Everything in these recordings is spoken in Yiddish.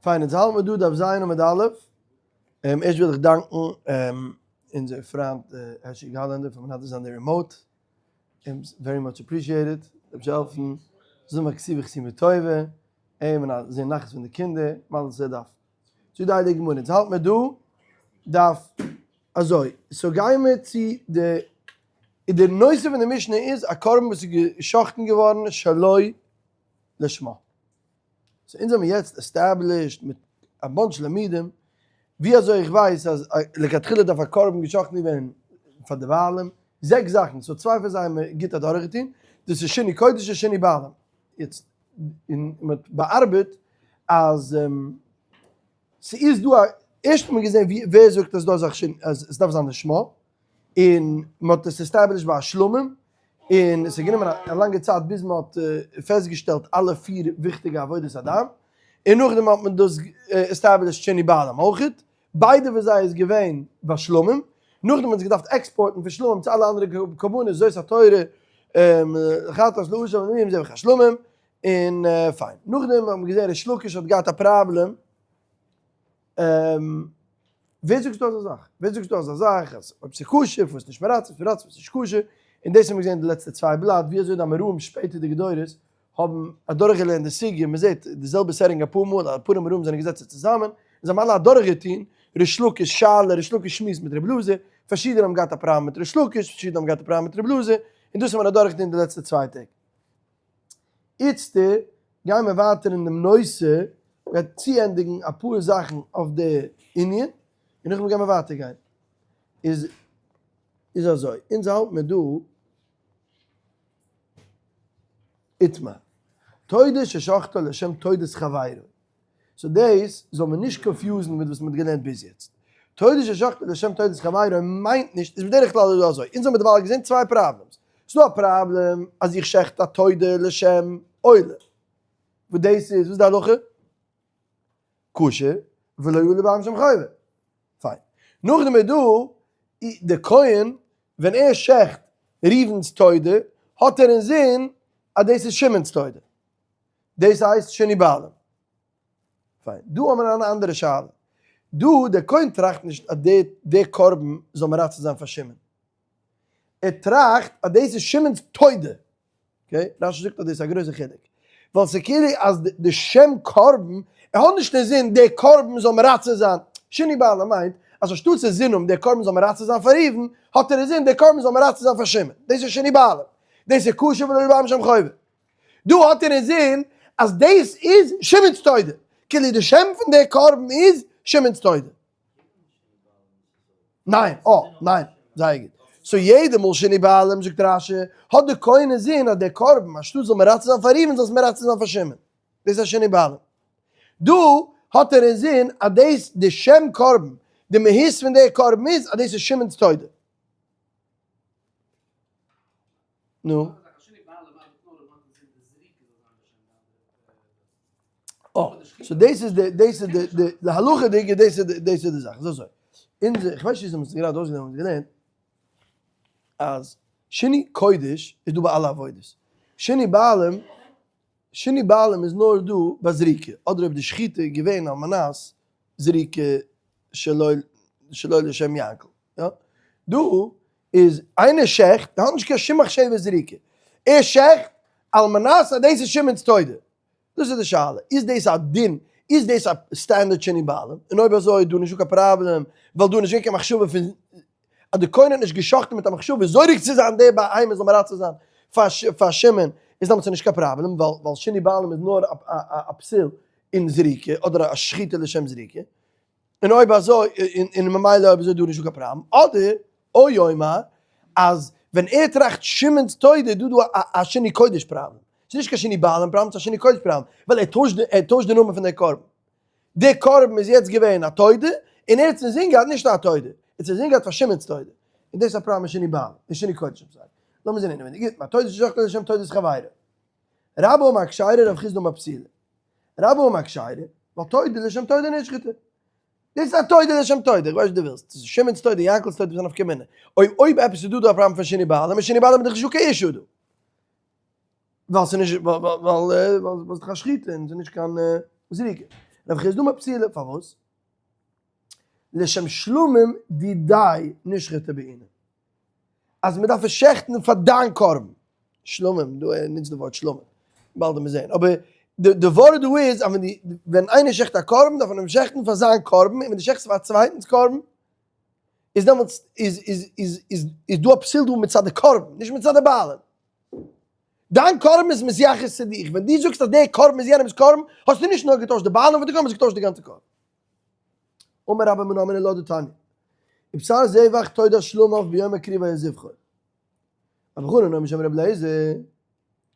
פיין, אונז האלט מיר דא דף ז' עמוד א', ערשט וויל איך דאנקן אונזער פריינט הערשי האלענדער פאר מנדב זיין די remote, very much appreciated, רבש ע העלפן זאל כתיבה וחתימה טובה, און זען נחת פון די קינדער, מזל טוב דף. זאגט די הייליגע גמרא, אונז האלט מיר דא דף אזוי, so גייען מיר צו די, די נושא פון די משנה איז א קרבן וואס איז גע'שחט'ן געווארן שלא לשמה. so אונז האבן יעצט established מיט א bunch לימודים ווי אזוי איך ווייס אז לכתחילה דארף א קרבן געשאכטן ווערן פאר די בעלים, זעקס זאכן, so צוויי פון זיי האבן מיר גוט אדורכגעטון, דאס איז שינוי קודש און שינוי בעלים. יעצט און מען האט באארבעט אז ס'איז דא א, ערשט האט מען געזען ווי ווער זאגט אז דא אזאך אז עס דארף זיין לשמה, און מען האט עס established ביי א שלמים, און עס האט גענומען א לאנגע צייט ביז מען האט פעסטגעשטעלט אלע פיר וויכטיגע עבודות הדם, און נאכדעם האט מען דאס established שינוי בעלים אויכעט, ביידע פון זיי איז געווען ביי שלמים, נאכדעם האט מען עס געדארפט export ן פון שלמים צו אלע אנדערע קרבנות, זאת התורה, חטאת לאשם ולמילואים זבח השלמים, און פיין. נאכדעם האט מען געזען ריש לקיש האט געהאט א פראבלעם, ווער זאגט דא אזא זאך? ווער זאגט דא אזא זאך אז אויב ס'איז כשר פארוואס נישט מרצה, אויב ס'איז מרצה פארוואס נישט כשר? און דאס האבן מיר געזען די לעצטע צוויי בלאט ווי אזוי די אמוראים שפעטערדיגע דורות האבן אדורכגעלערנט די סוגיא, מען זעט די זעלבע setting אפאר מאל, אפאר אמוראים זענען געזעצן צוזאמען און זיי האבן אלע אדורכגעטון ריש לקיש שאלה, ריש לקיש שמועס מיט רבי אלעזר, פארשידענע האבן געהאט א פראבלעם מיט ריש לקיש, פארשידענע האבן געהאט א פראבלעם מיט רבי אלעזר, און דאס האבן מיר אדורכגעטון די לעצטע צוויי טעג. איצטער גייען מיר ווייטער אין דעם נושא, מ'גייט צוענדיגן אפאר זאכן אויף די ענין, און נאכדעם גייען מיר ווייטער גיין. איז איז אזוי, אונז האלט מיר דא איתמר, תודה ששחטה לשם תודת חברו. so דאס זאל מען נישט confuse ן מיט וואס מען האט געלערנט ביז יעצט. תודה ששחטה לשם תודת חברו מיינט נישט, איז בדרך כלל איז דא אזוי, אונז האבן דערווייל געזען צוויי problems. ס'דא א פראבלעם אז איך שעכט א תודה לשם עולה, וואס דאס איז, וואס איז די הלכה? כשר, ולא עלה בהם שום חובה. פיין. נאכדעם איז דא די כהן ווען ער שעכט ראובן'ס תודה האט ער אינזין אז דאס איז שמעון'ס תודה. דאס הייסט שינוי בעלים. פיין. דא האבן מיר אן אנדערע שאלה. דא דער כהן טראכט נישט אז די די קרבן זאל מרצה זיין פאר שמעון. ער טראכט אז דאס איז שמעון'ס תודה. okay? רשי זאגט אז דאס איז א גרויסע חילוק. ווייל ס'איז כאילו אז די שם קרבן, ער האט נישט אינזין די קרבן זאל מרצה זיין. שינוי בעלים מיינט אז אנשטאט צו זינען האבן די קרבן זאל מרצה זיין פאר ראובן, האט ער אינזין די קרבן זאל מרצה זיין פאר שמעון. דאס איז שינוי בעלים. דאס איז כשר ולא עלה בהם שום חובה. דא האט ער אינזין אז דאס איז שמעון'ס תודה, כאילו די שם פון די קרבן איז שמעון'ס תודה. ניין, אה, ניין, זייער גוט. so יעדע מאל שינוי בעלים, זאגט רשי, האט די כהן אינזין אז דער קרבן, אנשטאט זאל מרצה זיין פאר ראובן, זאל עס מרצה זיין פאר שמעון. דאס איז א שינוי בעלים. דא האט ער אינזין אז דאס, די שם קרבן, די מהות פון די קרבן איז אז דאס איז שמעון'ס תודה. נו. אה, so דאס איז די, דאס איז די, די, די הלכה'דיגע, דאס איז די, דאס איז די זאך. איז אזוי. אונז, איך ווייס נישט צו מ'האט עס גראדע אויסגעלערנט, מ'האט געלערנט אז שינוי קודש איז דא ביי אלע עבודות. שינוי בעלים, שינוי בעלים איז נאר דא ביי זריקה, אדער אויב די שחיטה איז געווען על מנת זריקה שלא שלא לשם יענקל. יא. דא איז איינער שעכט, ער האט נישט קיין שום מחשבה זריקה, ער שעכט על מנת אז דאס איז שמעון'ס תודה. דאס איז די שאלה, איז דאס א דין, איז דאס א סטענדערט שינוי בעלים, און אויב אזוי איז דא נישטא קיין פראבלעם, ווייל דא איז נישט געווען קיין מחשבה פון, אז די כהן האט נישט געשאכטן מיט א מחשבה זורק צו זיין די בהמה זאל מרצה זיין פאר שמעון, איז דעמאלטס נישט קיין פראבלעם, ווייל שינוי בעלים איז נאר א פסול אין זריקה, אדער א שחיטה לשם זריקה. און אויב אזוי, און ממילא אויב אזוי דא נישטא קיין פראבלעם, אדער או יאמר אז ווען ער טראכט שמעון'ס תודה איז דא דא א שינוי קודש פראבלעם, ס'איז נישט קיין שינוי בעלים פראבלעם ס'איז א שינוי קודש פראבלעם, ווייל ער טוישט די ער טוישט די נאמען פון די קרבן, די קרבן איז יעצט געווען א תודה, און ער האט אינזין געהאט נישט א תודה, ער האט אינזין געהאט פאר שמעון'ס תודה, און דאס איז א פראבלעם אין שינוי בעלים, אין שינוי קודש I'm sorry. לאמיר זען אינעווייניג, גוט, מה תודה ששחטה לשם תודת חברו. רבה אמר כשרה רב חסדא אמר פסולה. רבה אמר כשרה, ווייל תודה לשם תודה נשחטה. דאס איז א תודה לשם תודה, איך ווייס וואס דו ווילסט. ס'איז שמעון'ס תודה, יענקל'ס תודה, וואס איז א נפקא מינה? אויב אויב עפעס איז דא דא א פראבלעם פון שינוי בעלים, איז שינוי בעלים איז דאך נישטא קיין issue דא. ווייל ס'איז נישט, ווייל ווייל ווייל ס'איז דאך א שחיטה און ס'איז נישט קיין זריקה. רב חסדא אמר פסולה, פארוואס? לשם שלמים דידיה נשחטה בעינא. אז מען דארף עס שעכטן פאר דיין קרבן. שלמים, דא ער נוצט די ווארט שלמים, באלד וועט מען זען, אבער די ווארט דא איז אז ווען די ווען איינער שעכט א קרבן דארף מען אים שעכטן פאר זיין קרבן, און ווען די שעכטסט פאר א צווייטנס קרבן איז דעמאלטס איז איז איז איז איז דא א פסול דא מצד די קרבן, נישט מצד די בעלים. דיין קרבן איז מתייחס צו דיך, ווען דו זאגסט אז דער קרבן איז יענעמס קרבן, האסטו נישט נאר געטוישט די בעלים פון די קרבן, האסט געטוישט די גאנצע קרבן. אמר רבה מנא אמינא לה דתניא, ובשר זבח תודת שלמיו ביום הקריבה יזבחו. רבי חנן אומר בשם רבי אליעזר,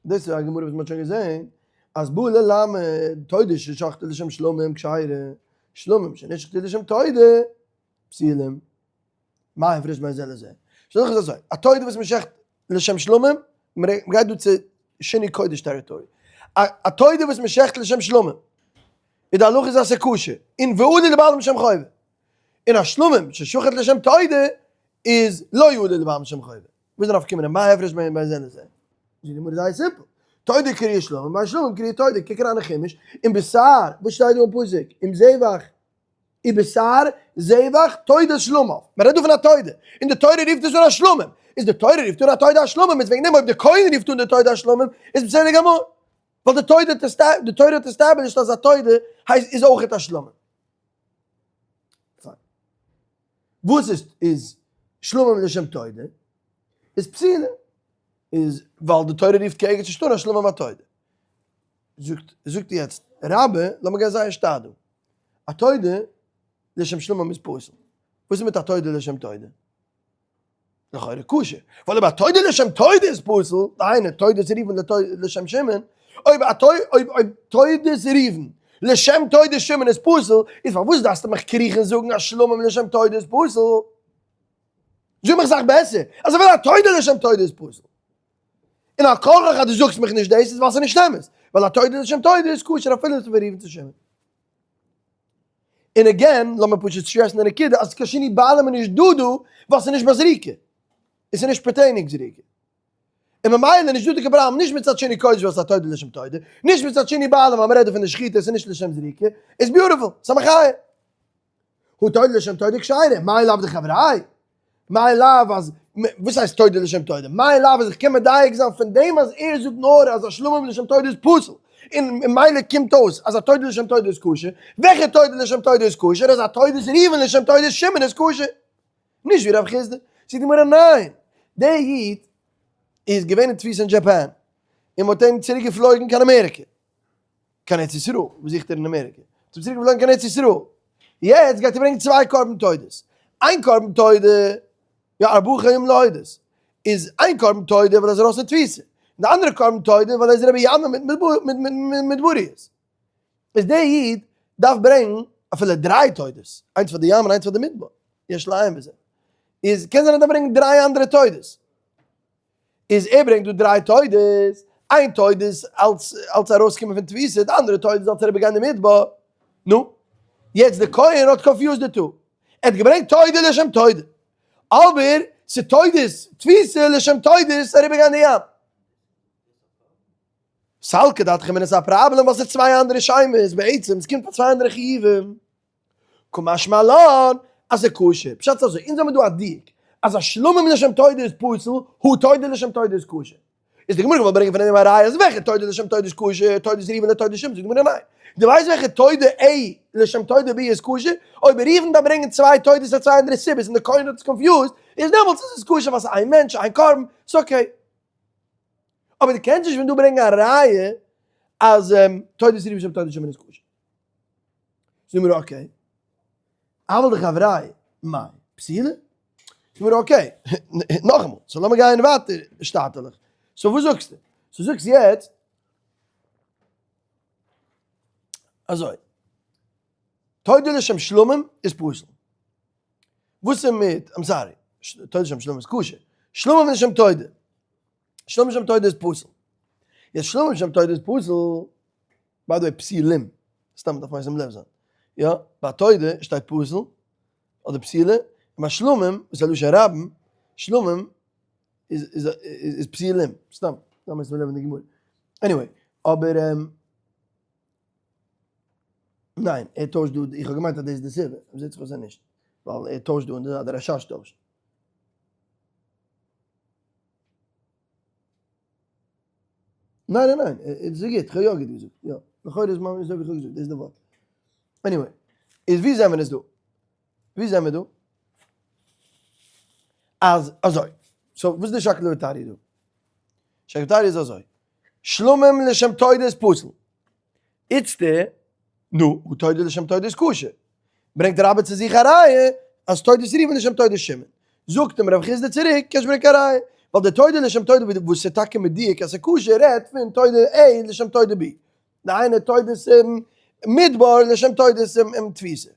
דאס איז א גמרא וואס מען האט שוין געזען, אז בא ללמד תודה ששחטו לשם שלמים כשרה, שלמים שנשחטו לשם תודה פסולים. מה הפרש בין זה לזה? זאג איך אזוי, א תודה וואס מען שעכט לשם שלמים, מען גייט דא צו שינוי קודש territory, א תודה וואס מען שעכט לשם שלמים, איז די הלכה איז אז ס'איז כשר, און ועלו לבעלים שם חובה. און א שלמים ששחט לשם תודה איז לא יעלה לבעלים שם חובה. וואס איז די נפקא מינה? מה ההפרש בין זה לזה? זאגט די גמרא זייער סימפל, תודה קרויה שלמים, בין שלמים קרויה תודה, קוק אריין אין חומש, און בשר, וואס שטייט דא אין פסוק? אם זבח ובשר זבח תודת שלמיו, מען רעדט דא פון א תודה, און די תורה רופט עס אן א שלמים, איז די תורה רופט אן א תודה א שלמים, איז וועגן דעם אויב די כהן רופט אן די תודה א שלמים, איז בסדר גמור, ווייל די תודה האט די תורה האט established אז א תודה הייסט איז אויכעט א שלמים. פיין. וואס איז איז שלמים לשם תודה? איז פסולה. איז ווייל די תורה רופט כעגעץ נישט אן א שלמים א תודה. זאגט זאגט יעצט רבה, לאמיר גיין זייער שטאט דא. א תודה לשם שלמים איז פסול. וואס איז מיט א תודה לשם תודה? לכאורה כשר. ווייל אויב א תודה לשם תודה איז פסול, דהיינו תודת ראובן לשם שמעון, אויב א אויב אויב תודת ראובן לשם תודת שמעון איז פסול, איז פארוואס דארפסטו מיך קריכן זאגן אז שלמים לשם תודה איז פסול? זאג מיך סאך בעסער, אז אפילו א תודה לשם תודה איז פסול. און על כרחך אז דו זאגסט מיך נישט דאס איז ווייל ס'איז נישט אמת, ווייל א תודה לשם תודה איז כשר אפילו עס איז פון ראובן צו שמעון. און again, לאמיר פשוט stress ן די נקודה אז קיין שינוי בעלים איז נישט דא דא, ווייל ס'איז נישט ביי זריקה. און ס'איז נישט pertaining זריקה. און ממילא נישט דא די פראבלעם, נישט מצד שינוי קודש ווייל ס'איז א תודה לשם תודה, נישט מצד שינוי בעלים ווייל מ'רעדט דא פון די שחיטה, ס'איז נישט לשם זריקה, איז beautiful, ס'איז א מחיה. הא תודה לשם תודה כשרה, מאי לאו דחבריה? מאי לאו אז, וואס הייסט תודה לשם תודה? מאי לאו אז איך קען מדייק זיין פון דעם אז ער זאגט נאר אז א שלמים לשם תודה איז פסול, און ממילא קומט אויס אז א תודה לשם תודה איז כשר, וועלכע תודה לשם תודה איז כשר? אז א תודת ראובן לשם תודת שמעון איז כשר. נישט ווי רב חסדא. זאגט די גמרא ניין, דער איד איז געווען אין תפיסה אין Japan, און מ'האט אים צוריק געפלויגן קיין אמעריקע. קיין ארץ ישראל, וואס זוכט ער אין אמעריקע? האט אים צוריק געפלויגן קיין ארץ ישראל. יעצט גייט ער ברענגען צוויי קרבן תודות. איין קרבן תודה, יא ארבעה חיים להודות, איז איין קרבן תודה ווייל ער איז ארויס פון תפיסה. און די אנדערע קרבן תודה ווייל ער איז רבי ימים מיט מדבריות. איז דער איד דארף ברענגן אפילו דריי תודות, איינס פאר די ים און איינס פאר די מדבר, יש לעיין בזה. איז קען זיין ער דארף ברענגען דריי אנדערע תודות. איז ער ברענגט דא דריי תודות, איין תודה איז אלס אלס ארויסקומען פון תפיסה, די אנדערע תודה איז אלס אריבערגיין די מדבר. נו, יעצט די כהן האט confused די two, ער האט געברענגט תודה לשם תודה, אבער ס'תודות תפיסה לשם תודות אריבערגיין די ים. סלקא דעתך אמינא ס'איז א פראבלעם ווייל ס'איז צוויי אנדערע שמות בעצם, ס'קומט פאר צוויי אנדערע חיובים. קא משמע לן אז ס'איז כשר. פשט איז אזוי, אונז האבן דא א דיוק אז א שלמים לשם תודה איז פסול, הא תודה לשם תודה איז כשר. איז די גמרא געוואלט ברענגען פון דעם א ראיה אז וועלכע תודה לשם תודה איז כשר, תודת ראובן לתודת שמעון, זאגט די גמרא ניין. דו ווייסט וועלכע תודה A לשם תודה B איז כשר? אויב ראובן דארף ברענגען צוויי תודות פאר צוויי אנדערע סיבות און די כהן האט עס confused, איז דעמאלטס איז עס כשר ווייל ס'איז איין מענטש, איין קרבן, ס'איז okay. אבער דו קענסט נישט פון דא ברענגען א ראיה אז תודת ראובן לשם תודת שמעון איז כשר. זאג מיר okay, אבל דחבריה מאי פסילה? זאג מיר okay, נאכאמאל, so לאמיר גיין ווייטער שטאטעלעך, so וואס זאגסטו? so זאגסט יעצט אזוי, תודה לשם שלמים איז פסול, וואס איז מיט, I'm sorry, תודה לשם שלמים איז כשר, שלמים לשם תודה, שלמים לשם תודה איז פסול, יעצט שלמים לשם תודה איז פסול, by the way פסילים, סתם דארף מען שים לב זיין, יא, ביי תודה שטייט פסול, אדער פסילה, און ביי שלמים, וואס איז א לשון רבים, שלמים איז איז איז פסילים, סתם, דארף מען שים לב אין די גמרא. anyway, אבער. ניין, ער טוישט דא, איך האב געמיינט אז דאס איז די סיבה, אבער זעט זיך אויס אז נישט, ווייל ער טוישט דא און די רשש טוישט. ניין ניין ניין, עס איז גוט, איך האב יא גוט געזאגט, יא, לכאורה איז ממש אזוי ווי איך האב געזאגט, דאס איז די ווארט. Anyway, איז ווי זעמער עס דא? ווי זעמער דא? אז אזוי, so וואס איז די שקלא וטריא דא? שקלא וטריא איז אזוי, שלמים לשם תודה איז פסול. איצטער, נו, הוא תודה לשם תודה איז כשר. ברענגט רבה צו זיך א ראיה אז תודת ראובן לשם תודת שמעון. זאגט אים רב חסדא צוריק, קענסט ברענגען קיין ראיה, ווייל די תודה לשם תודה וואס איז טאקע מדויק אז ס'איז כשר רעדט פון תודה A לשם תודה B. דהיינו תודת מדבר לשם תודת תפיסה.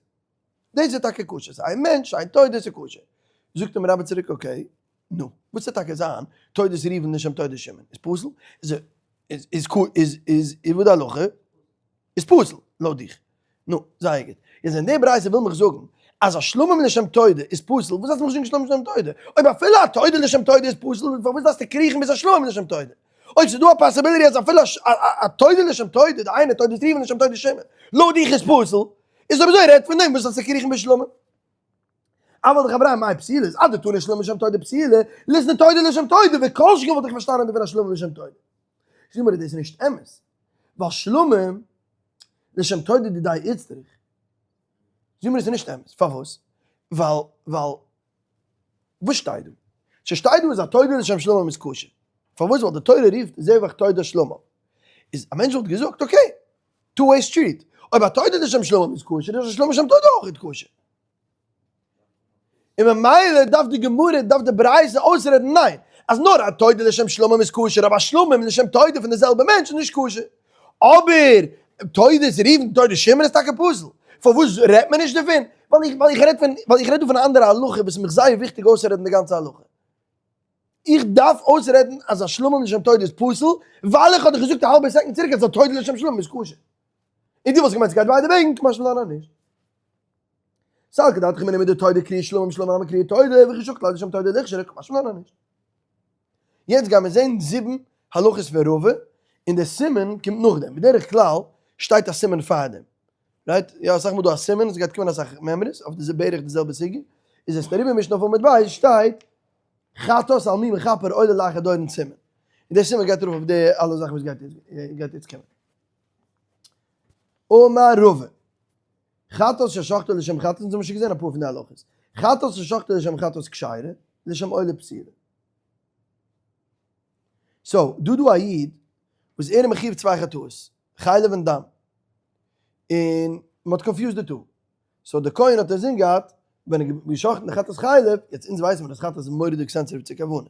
דאס איז טאקע כשר, ס'איז איין מענטש, איין תודה, ס'איז כשר. זאגט אים רבה צוריק okay, נו, וואס וועט טאקע זיין תודת ראובן לשם תודת שמעון? איז פסול? איז איז איז איז איז וואס די הלכה? איז פסול, לויט דיך. נו, זייער גוט. יעצט ווען די ברייתא וויל מיך זאגן אז א שלמים לשם תודה איז פסול, וואס דארפסטו מיך זאגן שלמים לשם תודה? אויב אפילו א תודה לשם תודה איז פסול, פארוואס דארפסטו קריכן ביז א שלמים לשם תודה? אויב ס'איז דא א possibility אז אפילו א תודה לשם תודה, דהיינו תודת ראובן לשם תודת שמעון, לויט דיך איז פסול, איז אויב אזוי רעדט פון דעם וואס דארפסטו קריכן ביז שלמים? אבל דחבריא מאי פסילה איז אדתני שלמים לשם תודה פסילה, ליתני תודה לשם תודה, וכל שכן וואלט איך פארשטאנען דערפון א שלמים לשם תודה. זאגט מיר דאס איז נישט אמת, ווייל שלמים לשם תודה דידיה איצטריך. זאג מיר עס איז נישט אמת, פארוואס? ווייל ווייל וואס שטייט דא? ס'שטייט דא אז א תודה לשם שלמים איז כשר. פארוואס? ווייל די תורה רופט זבח תודה שלמים. איז א מענטש וואלט געזאגט okay, two way street, אויב א תודה לשם שלמים איז כשר, איז א שלמים לשם תודה אויך כשר. און ממילא דארף די גמרא, דארף די ברייתא אויסרעדן ניין, אז נאר א תודה לשם שלמים איז כשר, אבער א שלמים לשם תודה פון די זעלבע מענטש איז נישט כשר. אבער תודת ראובן תודת שמעון איז טאקע פסול. פארוואס רעדט מען נישט דערפון? ווייל איך ווייל איך רעד פון ווייל איך רעד דא פון א אנדערע הלכה וואס איז מיך זייער וויכטיג אויסצורעדן די גאנצע הלכה. איך דארף אויסרעדן אז א שלמים לשם תודה איז פסול, ווייל איך האב דיך געזאגט א האלבע second צוריק אז א תודה לשם שלמים איז כשר. און דו וואלסט געמיינט ס'גייט ביידע וועגן, קא משמע לן אז נישט. סלקא דעתך אמינא מדתודה קרייא שלמים שלמים נמי קרייא תודה וכי שחט ליה לשם תודה ליכשר קא משמע לן אז נישט. יעצט גיימיר זעהן זיבן הלכות פון רבא, און די סימן קומט נאכדעם, בדרך כלל שטייט א סימן פארדעם, right? יא אסאך מאל דא א סימן, עס גייט קומען אסאך מימרות אויף די בערך די זעלבע סוגיא, איז עס אריבער משנה אויף עמוד ב' שטייט חטאת על מי מכפר עולה לאחר דורון סימן, און די סימן גייט ארויף אויף די אלע זאכן וואס גייט יעצט קומען. אמר רבא, חטאת ששחטו לשם חטאת, אונז האבן שוין געזען אפאר פון די הלכות, חטאת ששחטו לשם חטאת כשרה, לשם עולה פסולה. So, דא דא א איד וואס ער איז מחיוב צוויי חטאות, חלב און דם, און מען האט confused די two, so די כהן האט אינזין געהאט ווען ער האט געשחט'ן די חטאת חלב, יעצט אונז ווייסן מיר אז חטאת איז מורא'דיג sensitive צו כוונה,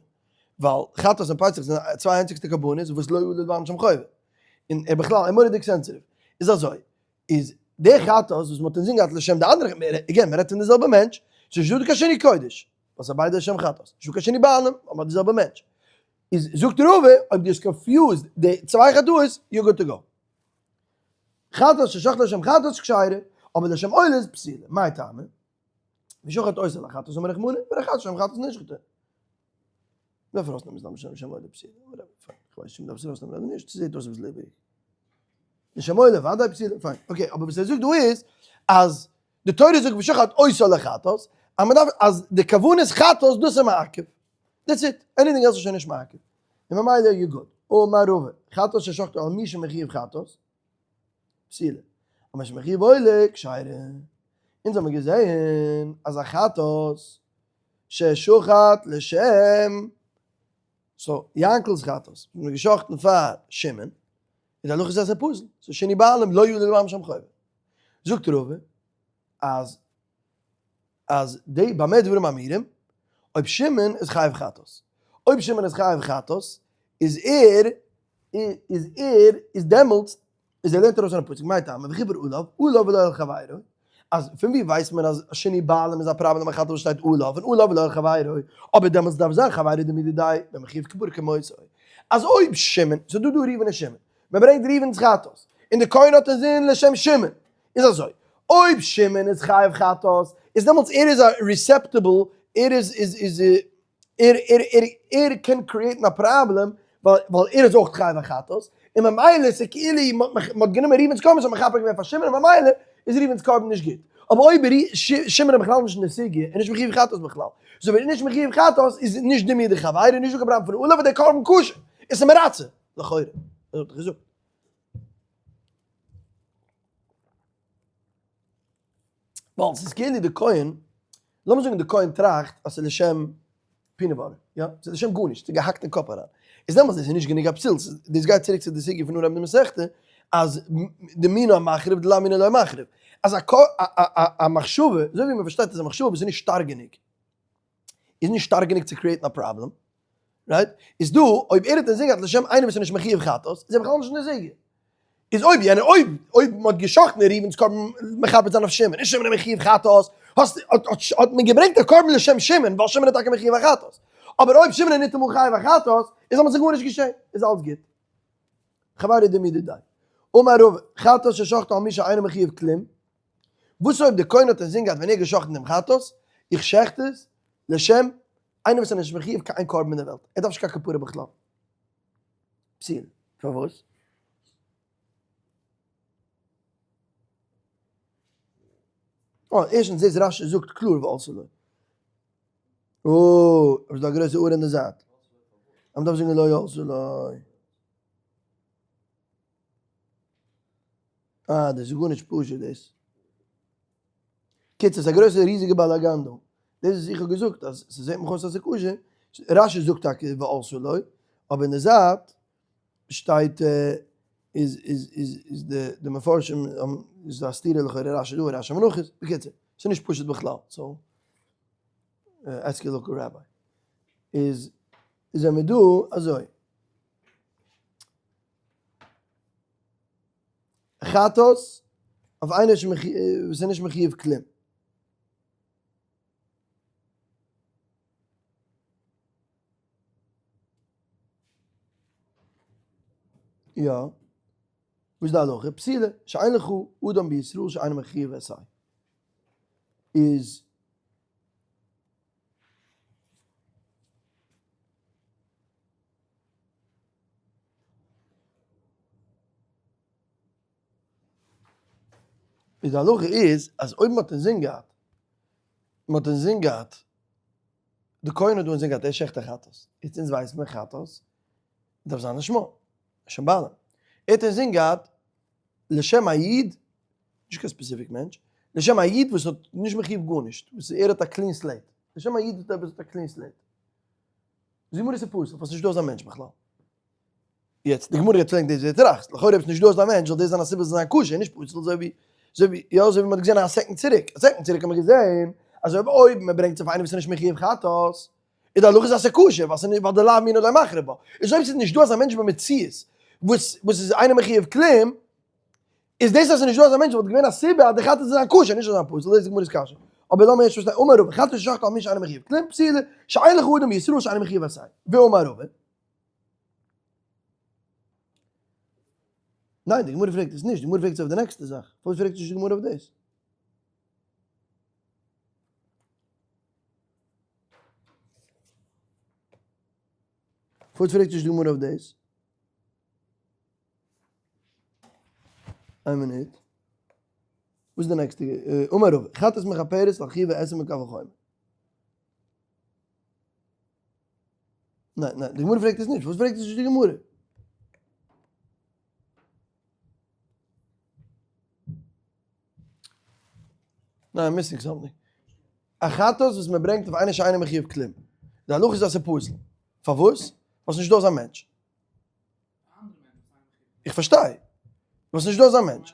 ווייל חטאת און פסח זענען צוויי איינציגסטע קרבנות וואס לא עלה לבם שם חובה, און ער בכלל איז מורא'דיג sensitive, איז אזוי, איז די חטאת וואס מען האט אינזין געהאט לשם די אנדערע, again מען רעדט פון די זעלבע מענטש, ס'איז נישטא דא קיין שינוי קודש, ווייל ס'איז ביידע לשם חטאת, נישטא קיין שינוי בעלים, ווייל מ'האט די זעלבע מענטש. איז זאגט רבא, אויב דו האסט confused די צוויי חטאות, you're good to go. חטאת ששחט לשם חטאת כשרה, אבער לשם עולה איז פסולה. מאי טעמא? ושחט אותה לחטאת אמר רחמנא, ולחטאת לשם חטאת נשחטה. מ'דארף ארויסנעמען סתם לשם עולה פסולה, whatever, פיין. כ'ווייס נישט צו מ'דארף עס ארויסנעמען אדער נישט, ס'זעט אויס אביסל איבעריג. לשם עולה ודאי פסולה, פיין. Okay, אבער וואס ער זאגט דא איז, אז די תורה זאגט ושחט אותה לחטאת, אז מ'דארף, אז די כוונת חטאת דאס איז מעכב. That's it. Anything else איז שוין נישט מעכב. און ממילא you're good. אמר רבא, חטאת ששחטו על מי שמחויב חטאת, פסולה. על מי שמחויב עולה, כשרה. אונז האבן געזעהן אז א חטאת ששחט לשם, so יענקל'ס חטאת, וואס מ'האט געשחט'ן פאר שמעון, איז הלכה איז אז ס'איז פסול, ס'איז שינוי בעלים לא יעלה לבעלים שם חובה. זאגט רבא אז אז די במה דברים אמורים, אויב שמעון איז חייב חטאת, אויב שמעון איז חייב חטאת, איז ער, איז ער, איז דעמאלטס, איז ער לערנט ארויס פון א פסוק, מאי טעמא, וכיפר עליו, עליו ולא על חברו, אז פון ווי ווייסט מען אז שינוי בעלים איז א פראבלעם א חטאת וואס שטייט עליו, און עליו ולא על חברו, אבער דעמאלטס דארף זיין חברו דמידי במחיוב כפרה כמותו, אז אויב שמעון, ס'איז דא דא ראובן און שמעון, מען ברענגט ראובן'ס חטאת, און די כהן האט אינזין לשם שמעון, איז אזוי, אויב שמעון איז חייב חטאת, איז דעמאלטס ער איז א receptible, ער איז איז איז ער ער ער ער קען create ן א פראבלעם, ווייל ווייל ער איז אויך חייב א חטאת, און ממילא ס'איז כאילו מ'האט גענומען ראובן'ס קרבן און מכפר געווען פאר שמעון, און ממילא. איז ראובן'ס קרבן נישט גוט. אבער אויב שמעון איז בכלל נישט אין די סוגיא, איז נישט מחיוב חטאת בכלל. so ווען איז נישט מחיוב חטאת איז נישט די מידה חברה, נישט דא קיין פראבלעם פון עליו איז דער קרבן כשר. עס איז מרצה. לכאורה. אזוי האט ער געזאגט. ווייל ס'איז כאילו די כהן, לאמיר זאגן די כהן טראכט אז ס'איז לשם peanut butter, יא? ס'איז לשם גארנישט, ס'איז געהאקט אין קאפ אריין. איז דעמאלטס איז נישט גענוג א פסול, דאס גייט צוריק צו די סוגיא פון אנהייב די מסכתא, אז די מינו המחריב דלאו מינו לא מחריב. אז א מחשבה, אזוי ווי מ'פארשטייט אז א מחשבה וואס איז נישט שטארק גענוג, איז נישט שטארק גענוג צו create ן א פראבלעם, right? איז דא, אויב ער האט אינזין געהאט לשם איינער וואס איז נישט מחיוב חטאת, איז ער בכלל נישט אין די סוגיא. איז אויב יענער, אויב, אויב מען האט געשחט'ן ראובן'ס קרבן מכפר זיין אויף שמעון, און שמעון איז מחיוב חטאת, האסט, האט, האט, האט מען געברענגט א קרבן לשם שמעון, ווייל שמעון איז טאקע מחיוב א חטאת. אבער אויב שמעון איז ניטאמאל חייב א חטאת, איז האט מען זיך גארנישט געשען, איז אלץ גוט. חברה דמידי די. אמר רבא, חטאת ששחטו על מי שאינו מחיוב כלום, וואס אויב דער כהן האט אינזין געהאט ווען ער האט געשחט'ן דעם חטאת, איך שעכט עס לשם איינער וואס איז נישט מחיוב קיין קרבן אין דער וועלט, ער דארף נישט קיין כפרה בכלל. פסול. פארוואס? אה, ערשטנס דאס רש"י זאגט קלאר ועלתה לו. אה, עס איז דא א גרויסע אור אין די זייט. אז מ'דארף זאגן לא עלתה לו. אה, דאס איז גארנישט פשוט דאס. קיצור, ס'איז א גרויסע ריזיגע באלאגאן דא. דאס וואס איך האב געזאגט אז ס'זעט מיך אויס אז ס'איז כשר, רש"י זאגט טאקע ועלתה לו, אבער אין די זייט שטייט איז איז איז איז די די מפרשים האבן איז א סתירה לכאורה רש"י דא און רש"י מנחות, בקיצור, ס'איז נישט פשוט בכלל, so ask your local rabbi. איז זעמיר דא אזוי. חטאת אויף איינער וואס איז נישט מחיוב כלום. יא. וואס איז די הלכה? פסולה, שאין לך אדם בישראל שאינו מחיוב עשה. איז איז די הלכה איז אז אויב מ'האט אינזין געהאט, מ'האט אינזין געהאט, די כהן האט דא אינזין געהאט ער שעכט א חטאת, יעצט אונז ווייסן מיר חטאת דארף זיין לשמה, לשם בעלים, ער האט אינזין געהאט לשם א איד, נישט קיין specific מענטש, לשם א איד וואס האט נישט מחיוב גארנישט, וואס ער האט א clean slate, לשם א איד וואס האט א clean slate. די גמרא איז פסול, פארוואס נישט דא אזא מענטש בכלל? יעצט, די גמרא גייט פרעגן דאס ווער טראכט, לכאורה אויב ס'נישט דא אזא מענטש זאל דאס זיין א סיבה זאל זיין כשר, נישט פסול, אזוי ווי, אזוי ווי, יא אזוי ווי מ'האט געזען א second צוריק, א second צוריק האט מען געזען אז אויב אויב מ'ברענגט אויף איינעם וואס איז נישט מחיוב חטאת, איז די הלכה אז ס'איז כשר, ווייל ס'איז ווייל די לאו מינו לא מחריב בה. איז אויב ס'איז נישט דא אזא מענטש במציאות וואס וואס איז אינו מחיוב כלום, איז דאס אז ס'איז נישט דא אזא מענטש וואלט געווען א סיבה אז די חטאת זאל זיין כשר, נישט זאל זיין פסול, דאס איז די גמרא'ס קשיא. אבער לאמיר ערשט פארשטיין, אמר רבא, חטאת ששחטו על מי שאינו מחיוב כלום, פסולה, שאין לך אדם בישראל שאינו מחיוב עשה. ואמר רבא. ניין, די גמרא פרעגט עס נישט, די גמרא פרעגט עס אויף די נעקסטע זאך. פארוואס פרעגט נישט די גמרא אויף דאס? פארוואס פרעגט נישט די גמרא אויף דאס? איין מינוט. וואס איז די נעקסטע? אמר רבא, חטאת מכפרת על חיוב ועשה מקל וחומר. ניין, ניין, די גמרא פרעגט עס נישט. וואס פרעגט עס נישט די גמרא? ניין, I'm missing something. א חטאת וואס מען ברענגט אויף איינער שאינו מחיוב כלום. די הלכה איז אז ס'איז פסול. פארוואס? ווייל ס'נישט דא אזא מענטש. איך פארשטיי. ווייל ס'נישט דא אזא מענטש.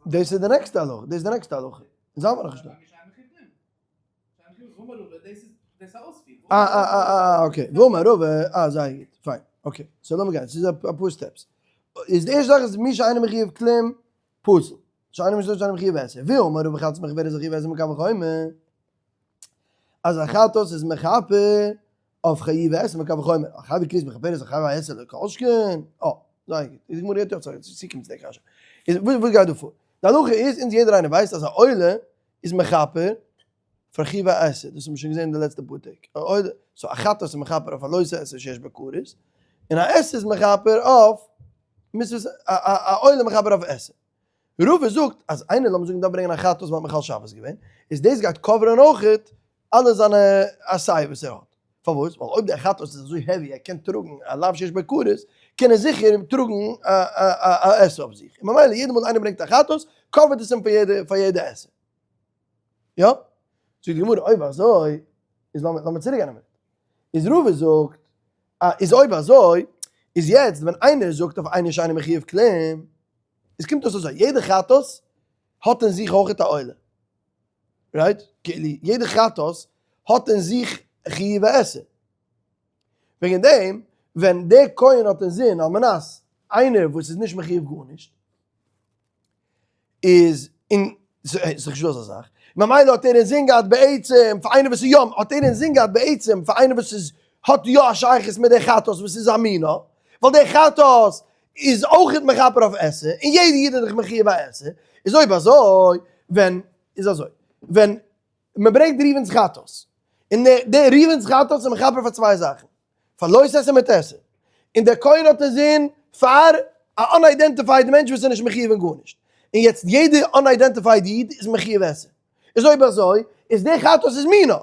דאס איז די נעקסטע הלכה, דאס איז די נעקסטע הלכה. אונז האבן נאכנישט דא. אה אה אה אה okay, ואמר רבא, אה זייער גוט, פיין, okay, so לאמיר גיין, ס'איז אפאר steps. איז די ערשטע זאך איז מי שאינו מחיוב כלום, פסול. שאינו מחיוב שאינו מחיוב עשה. ואמר רבא חטאת מכפרת על חיוב ועשה מקל וחומר. אז א חטאת איז מכפר אויף חיוב ועשה מקל וחומר. א חיוב כרת מכפרת על חיוב ועשה לא כל שכן. אה, זייער גוט. די גמרא גייט יא צוריק צוקומען צו די קשיא. איז וואס גייט דא פאר? די הלכה איז, אונז יעדער איינער ווייסט אז א עולה איז מכפר. פאר חיוב העשה, דאס האבן מיר שוין געזען אין די לעצטע פאר טעג. א עולה, so א חטאת איז מכפר אויף א לא תעשה שיש בה כרת, און א עשה איז מכפר אויף מצוות, א עולה מכפר אויף עשה. רבא זאגט אז איינער לאמיר זאגן דארף ברענגען א חטאת ווייל מחלל שבת געווען, איז דאס גייט cover ען אויכעט אלע זיינע עשה וואס ער האט. פארוואס? ווייל אויב דער חטאת איז אזוי heavy ער קען טראגן א לאו שיש בו כרת, קען ער זיכער טראגן א עשה אויף זיך. און ממילא יעדע מאל איינער ברענגט א חטאת, cover ט עס אים פאר יעדע עשה. יא? זאגט די גמרא אויב אזוי איז לאמיר לאמיר צוריק גיין א מינוט. איז רבא זאגט א איז אויב אזוי איז יעצט ווען איינער זאגט אויף איינער שאינו מחויב כלום איז קומט אויס אזוי יעדע חטאת האט אין זיך אויכעט א עולה. right? כאילו יעדע חטאת האט אין זיך חיוב עשה. וועגן דעם ווען דער כהן האט אין זין על מנת איינער וואס איז נישט מחויב גארנישט איז און ס'איז נישט דא אזא זאך, ממילא האט ער אינזין געהאט בעצם פאר איינער וואס איז יא, האט ער אינזין געהאט בעצם פאר איינער וואס איז האט יא א שייכות מיט די חטאת וואס איז א מינה, ווייל די חטאת איז אויכעט מכפר אויף עשה, און יעדע איד איז דאך מחויב א עשה, איז אויב אזוי ווען איז אזוי ווען מ'ברענגט ראובן'ס חטאת, און דער ראובן'ס חטאת איז מכפר פאר צוויי זאכן, פאר לא תעשה מיט עשה, און דער כהן האט אינזין פאר א unidentified מענטש וואס איז נישט מחויב אין גארנישט, און יעצט יעדע unidentified איד איז מחויב עשה, איז אויב אזוי איז דער חטאת איז מינה,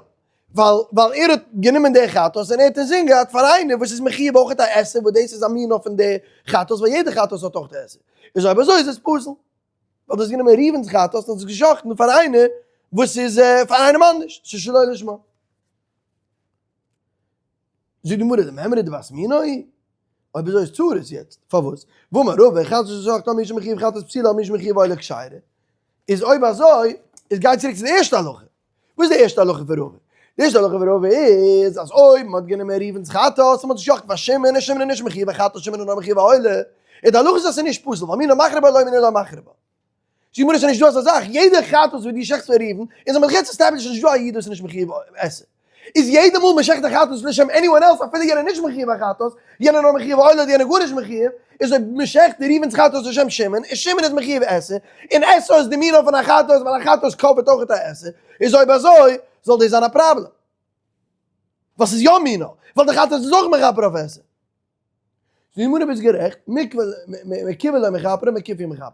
ווייל ווייל ער האט גענומען דער חטאת און ער האט אינזין געהאט פאר איינער וואס איז מחויב אויך א עשה וואס דאס איז א מינה פון די חטאת ווייל יעדע חטאת האט אויך די עשה, איז אויב אזוי איז עס פסול, ווייל דו האסט גענומען ראובן'ס חטאת און האסט עס געשחט'ן פאר איינער וואס איז פאר איינעם אנדערש, ס'איז שלא לשמה. זאגט די גמרא, למימרא דבת מינו היא? אויב אזוי איז צרות יעצט, פארוואס? והאמר רבא, חטאת ששחטה על מי שמחויב חטאת פסולה על מי שמחויב עולה כשרה. איז אויב אזוי, איז גיי צוריק צו די ערשטע הלכה. וואס איז די ערשטע הלכה פון רבא? די ערשטע הלכה פון רבא איז אז אויב מען האט גענומען ראובן'ס חטאת און מען האט עס געשחט'ן פאר שמעון, איז שמעון נישט מחויב א חטאת, שמעון איז נאר מחויב א עולה. איז די הלכה איז אז ס'איז נישט פסול, ווייל מינה מחרי בה לא מינה לא מחרי בה. זאגט די גמרא ס'איז נישט דא אזא זאך, יעדע חטאת וואס דו שעכטסט פאר ראובן, אונז האבן דאך יעצט established ס'איז נישט דא א איד וואס איז נישט מחויב עשה. איז יעדע מאל מ'שעכט א חטאת לשם anyone else אפילו יענער נישט מחויב א חטאת, יענער נאר מחויב עולה אדער יענער גארנישט מחויב, איז אויב מ'שעכט ראובן'ס חטאת לשם שמעון, איז שמעון איז מחויב עשה, און עשה איז די מינו פון א חטאת ווייל א חטאת cover ט אויך א עשה, איז אויב אזוי זאל דאס זיין א פראבלעם. ווייל ס'איז יא מינו, ווייל די חטאת איז אויך מכפר אויף עשה. די גמרא ביסט גערעכט, מקיף לא מכפרה מקיף מכפרה.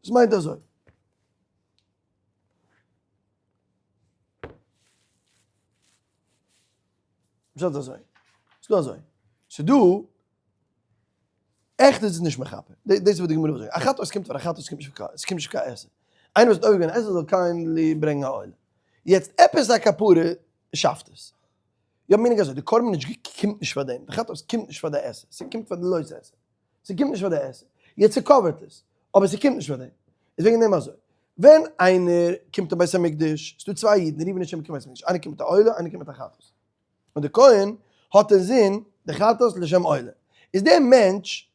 דאס מיינט אזוי. פשט אזוי. ס'דא אזוי. ס'דא, עכט איז עס נישט מכפר. דאס איז וואס די גמרא וויל זאגן. א חטאת קומט פאר א חטאת, ס'קומט נישט פאר קיין, ס'קומט נישט פאר קיין עשה. איינער וואס האט עובר געווען עשה זאל kindly ברענגען א עולה. יעצט עפעס א כפרה שאפט עס. יא meaning אזוי, די קרבן נישט קומט נישט פאר דעם, די חטאת קומט נישט פאר די עשה, ס'קומט פאר די לא תעשה, ס'קומט נישט פאר די עשה, יעצט ס' cover ט עס, אבער ס'קומט נישט פאר דעם, איז וועגן דעם אזוי, ווען איינער קומט אין בית המקדש, ס'דא צוויי אידן, ראובן און שמעון קומען בית המקדש, איינער קומט מיט א עולה, איינער קומט מיט א חטאת, און די כהן האט אינזין די חטאת לשם עולה, איז דער מענטש,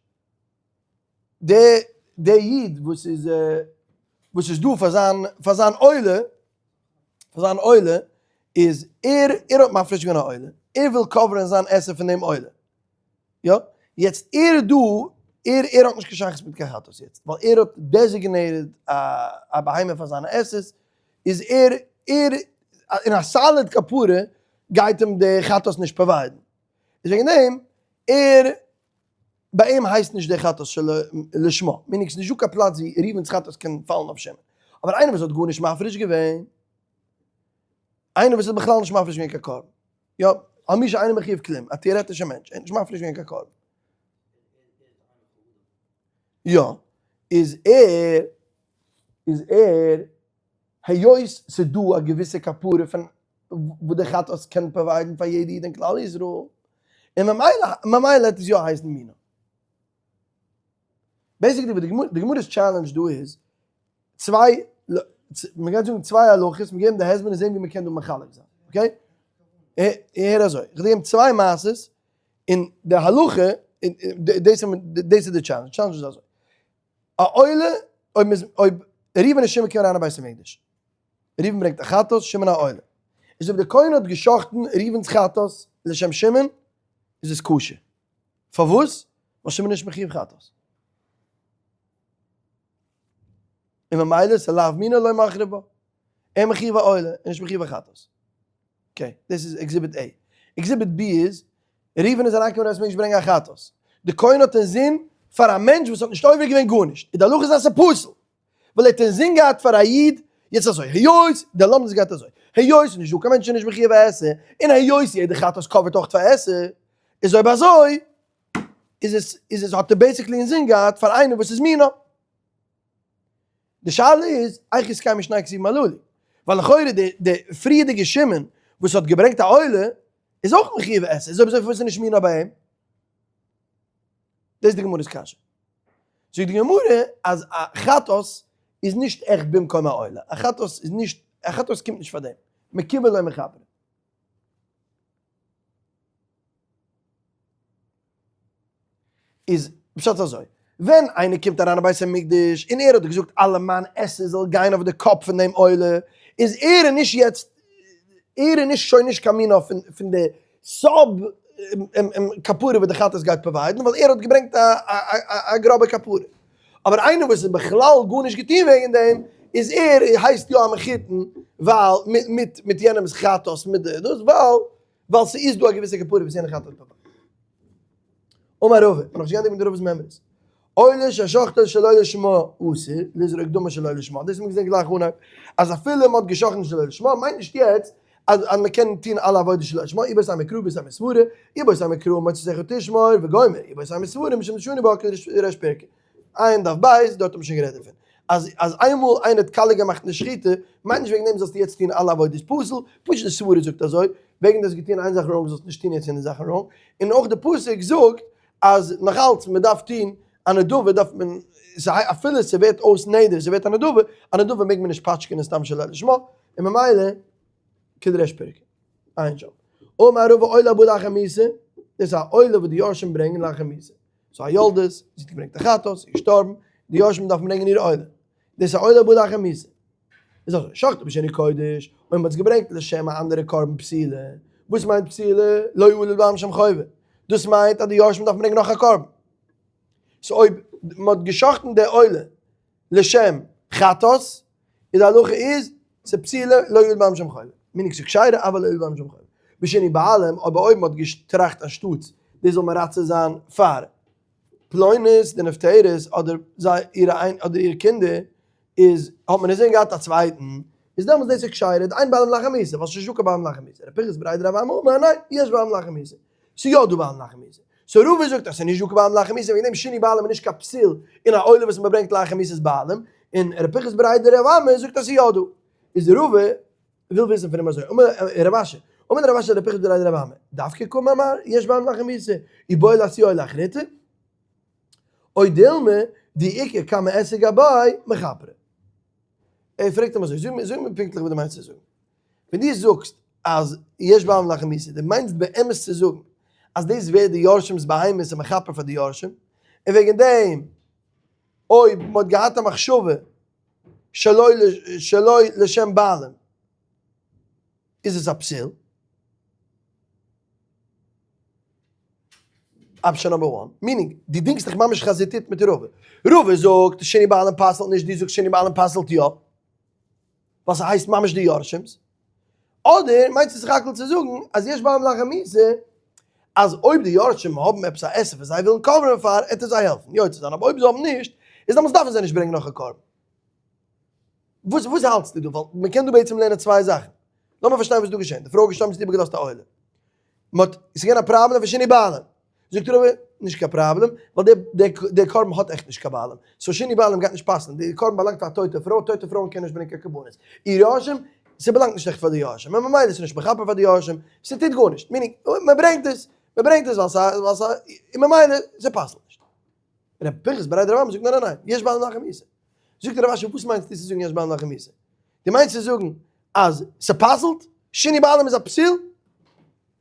דער דער איד וואס איז וואס איז דא פאר זיין פאר זיין עולה, פאר זיין עולה, איז ער ער האט מפריש געווען א עולה, ער וויל cover ען זיין עשה פון דעם עולה, יא, יעצט ער איז דא, ער ער האט נישט קיין שייכות מיט קיין חטאת יעצט, ווייל ער האט designated א א בהמה פאר זיינע עשה'ס, איז ער ער אין א solid כפרה גייט אים די חטאת נישט provide ן, איז וועגן דעם ער ביי אים הייסט נישט דער חטאת שלא לשמה, meaning ס'איז נישטא קיין פלאץ ווי ראובן'ס חטאת קען פאלן אויף שמעון, אבער איינער וואס האט גארנישט מפריש געווען, איינער וואס האט בכלל נישט מפריש געווען קיין קרבן, יא, על מי שאינו מחויב כלום, א טעארעטישע מענטש, ער האט נישט מפריש געווען קיין קרבן. יא, איז ער, איז ער, היות ס'איז דא א געוויסע כפרה פון וואס די חטאת קען provide ן פאר יעדע איד אין כלל ישראל, און ממילא ממילא וועט עס יא הייסן מינה. basically וואס די גמרא'ס challenge דא איז, צוויי, מ'גייט זאגן צוויי הלכות, מיר געבן די הסבר און זען ווי מ'קען דא מחלק זיין, okay? הער אזוי, איך וועל געבן צוויי מעשות, און די הלכה, דאס איז די challenge, challenge איז אזוי, א עולה, אויב מ'איז, אויב ראובן און שמעון קומען אריין אין בית המקדש, ראובן ברענגט א חטאת, שמעון א עולה. איז אויב דער כהן האט גע'שחט'ן ראובן'ס חטאת לשם שמעון, איז עס כשר. פארוואס? ווייל שמעון איז נישט מחויב חטאת. און ממילא איז לאו מינה לא מחריב בה. ער מחיוב א עולה, און נישט מחיוב א חטאת. okay, דאס איז exhibit A. Exhibit B איז, ראובן איז אריינגעקומען אין בית המקדש ברענגען א חטאת. די כהן האט אינזין פאר א מענטש וואס האט נישט עובר געווען גארנישט, איז די הלכה איז אז ס'איז פסול. ווייל ער האט אינזין געהאט פאר א איד, יעצט אזוי, היות די לומדות גייט אזוי, היות ס'איז נישט דא קיין מענטש איז נישט מחיוב א עשה, און היות יעדע חטאת cover ט אויך פאר עשה, איז אויב אזוי איז עס איז עס האט ער basically אינזין געהאט פאר איינער וואס איז מינו. די שאלה איז, איך איז קיין משנה כתובים הללו? ווייל לכאורה די די פריערדיגע שמעון וואס האט געברענגט א עולה איז אויך מחיוב עשה, איז אויב אזוי פארוואס איז נישט מינו ביי אים? דאס איז די גמרא'ס קשיא. זאגט די גמרא אז א חטאת איז נישט עכט במקום א עולה, א חטאת איז נישט, א חטאת קומט נישט פאר דעם, מקובל לא מכפר. איז פשט אזוי, ווען איינער קומט אריין אין בית המקדש און ער האט געזאגט אלע מיין עשה זאל גיין אויף די קאפ פון דעם עולה, איז ער איז נישט יעצט, ער איז נישט שוין נישט קיין מינו פון די sub כפרה וואס די חטאת גייט provide ן, ווייל ער האט געברענגט א גראבע כפרה. אבער איינער וואס איז בכלל גארנישט געטון וועגן דעם, איז ער הייסט יא א מחותן, ווייל מיט מיט יענעמ'ס חטאת מיט די דאס, ווייל ווייל ס'איז דא א געוויסע כפרה וואס יענער חטאת האט provide ט. אמר רבא, מ'האט נאך נישט געענדיגט מיט רבא'ס מימרות. עולה ששחטו שלא לשמה אסור, לזרוק דמו שלא לשמה, דאס האט מען געזען גלייך אנהייב, אז אפילו מ'האט געשחט'ן שלא לשמה מיינט נישט יעצט אז אז מ'קען טון אלע עבודות שלא לשמה, איבעית אימא קרא איבעית אימא סברא, איבעית אימא קרא מצותיך תשמור וגומר, איבעית אימא סברא משום דשני בה כריש פירקא. עיין דף ב', דארט האט מען שוין גערעדט דערפון. אז אז איינמאל איינער האט קאליע געמאכט אין די שחיטה, מיינט נישט וועגן דעם זאלסטו יעצט טון אלע עבודות פסול, פשוט די סברא זאגט אזוי, וועגן דו האסט געטון איין זאך wrong זאלסטו נישט טון יעצט יענע זאכן wrong, און אויך די פסוק זאגט אז נאך אלץ מען דארף טון א נדבה דארף מען, אפילו ס'ווערט אויס נדר ס'ווערט א נדבה, א נדבה מעג מען נישט פאטשקענען סתם שלא לשמה, און ממילא כדריש פירקא. עיין שם. אמר רבא עולה הבא לאחר מיתה, דאס איז א עולה וואס די יורשים ברענגען לאחר מיתה. ס'איז א יולדת, זי האט געברענגט א חטאת, זי איז געשטארבן, די יורשים דארפן ברענגען איר עולה. דאס איז א עולה הבא לאחר מיתה. איז אזוי, שחטו בשינוי קודש, אויב מ'האט עס געברענגט לשם א אנדערע קרבן פסילה, וואס מיינט פסילה? לא עלה לבעלים שם חובה. דאס מיינט אז די יורשים דארפן ברענגען נאך א קרבן. so אויב מ'האט גע'שחט'ן די עולה לשם חטאת, איז די הלכה איז, ס'פסילה לא עלה לבעלים שם חובה. meaning ס'איז כשרה אבל לא עלה לבעלים שם חובה. בשינוי בעלים, אבער אויב מ'האט געטראכט אנשטאטס דאס זאל מרצה זיין פאר פלונית די נפטרת אדער זיי אירע איין אדער אירע קינדער, איז האט מען אינזין געהאט א צווייטן, איז דעמאלטס דאס איז כשרה, דאין בעלים לאחר מיתה, ווייל ס'איז נישטא קיין בעלים לאחר מיתה. ר' פנחס בריה דרב אמי אמר, ניין, יש בעלים לאחר מיתה. ס'איז יא דא בעלים לאחר מיתה. so רבא זאגט אז ס'איז נישט דא קיין בעלים לאחר מיתה, וועגן דעם שינוי בעלים איז נישט קיין פסול אין א עולה וואס מ'ברענגט לאחר מיתת בעלים, און ר' פנחס בריה דרב אמי זאגט אז ס'איז יא דא. איז רבא וויל וויסן פון אים אזוי, אמר רב אשי, אמר רב אשי לר' פנחס בריה דרב אמי, דווקא קאמר מר יש בעלים לאחר מיתה, איבעי לאתויי לאחריתא? או דילמא דאיכא כמה עשה גבאי מכפרי. ער פרעגט אים אזוי, זאג מיר זאג מיר פונקטליך וואס דו מיינסט צו זאגן. ווען דו זאגסט אז יש בעלים לאחר מיתה, דו מיינסט באמת צו זאגן אז דאס ווערט די יורשים'ס בהמות און מכפר פאר די יורשים, און וועגן דעם אויב מ'האט געהאט א מחשבה שלא שלא לשם בעלים איז עס א פסול. Option number one, meaning, דו דינגסט דיך ממש חזיתית מיט רבא. רבא זאגט שינוי בעלים פסל'ט נישט, דו זאגסט שינוי בעלים פסל'ט יא. ווייל ס'הייסט ממש די יורשים'ס. אדער מיינסטו סך הכל צו זאגן אז יש בעלים לאחר מיתה, אז אויב די יורשים האבן עפעס א עסק וואס זיי ווילן cover ן פאר, עט עס זיי העלפן יוצא זיין, אבער אויב זיי האבן נישט, איז דעמאלטס דארפן זיי נישט ברענגען נאך א קרבן. וואס וואס האלטסטו דא? ווייל מ'קען דא בעצם לערנען צוויי זאכן. לאמיר פארשטיין וואס איז דא געשען. די פרוי איז געשטארבן זי האט איבערגעלאזט א עולה. מ'האט, ס'איז געווען א פראבלעם פון שינוי בעלים. זאגט רבא, נישט קיין פראבלעם, ווייל די די קרבן האט עכט נישט קיין בעלים. so שינוי בעלים גייט נישט פאסן. די קרבן באלאנגט פאר א טויטע פרוי, טויטע פרויען קענען נישט ברענגען קיין קרבנות. איר יורשים, ס'באלאנגט נישט עכט פאר די יורשים. און ממילא ס'נישט מכפר פאר די יורשים, ס'טוט גארנישט. meaning, מ'ברענגט עס, מ'ברענגט עס ווייל ס'א, ווייל ס'א, און ממילא ס'פאסט נישט. ר' פנחס בריה דרב אמי זאגט ניין ניין ניין, יש בעלים לאחר מיתה. זאגט רב אשי וואס מיינסטו צו זאגן יש בעלים לאחר מיתה? דו מיינסט צו זאגן אז ס'פסל'ט? שינוי בעלים איז א פסול?